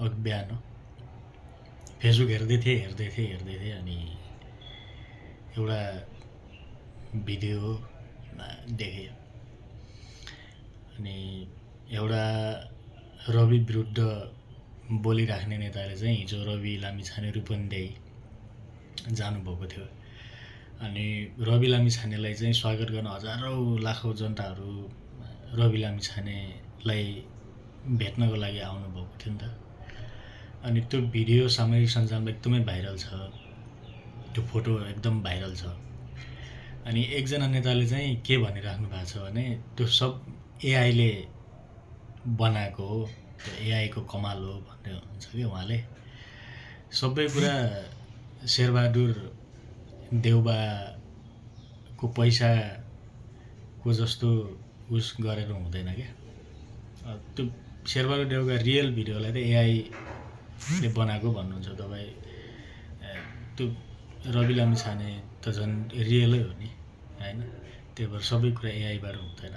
अघि बिहान फेसबुक हेर्दै थिएँ अनि एउटा भिडियो देखेँ। अनि एउटा रवि विरुद्ध बोलिराख्ने नेताले चाहिँ हिजो रवि लामिछाने रूपन्देही जानुभएको थियो। अनि रवि लामिछानेलाई चाहिँ स्वागत गर्न हजारौँ लाखौँ जनताहरू रवि लामिछानेलाई भेट्नको लागि आउनुभएको थियो नि त। अनि त्यो भिडियो सामाजिक सञ्जालमा एकदमै भाइरल छ, त्यो फोटो एकदम भाइरल छ। अनि एकजना नेताले चाहिँ के भनिराख्नु भएको छ भने त्यो सब एआईले बनाएको हो, त्यो एआईको कमाल हो भन्ने हुन्छ कि उहाँले। सबै कुरा शेरबहादुर देउबाको पैसाको जस्तो उस गरेर हुँदैन क्या। त्यो शेरबहादुर देउबा रियल भिडियोलाई त एआईले बनाएको भन्नुहुन्छ तपाईँ। त्यो रवि लामिछाने त झन् रियलै हो नि, हैन? त्यही भएर सबै कुरा एआईबाट हुँदैन।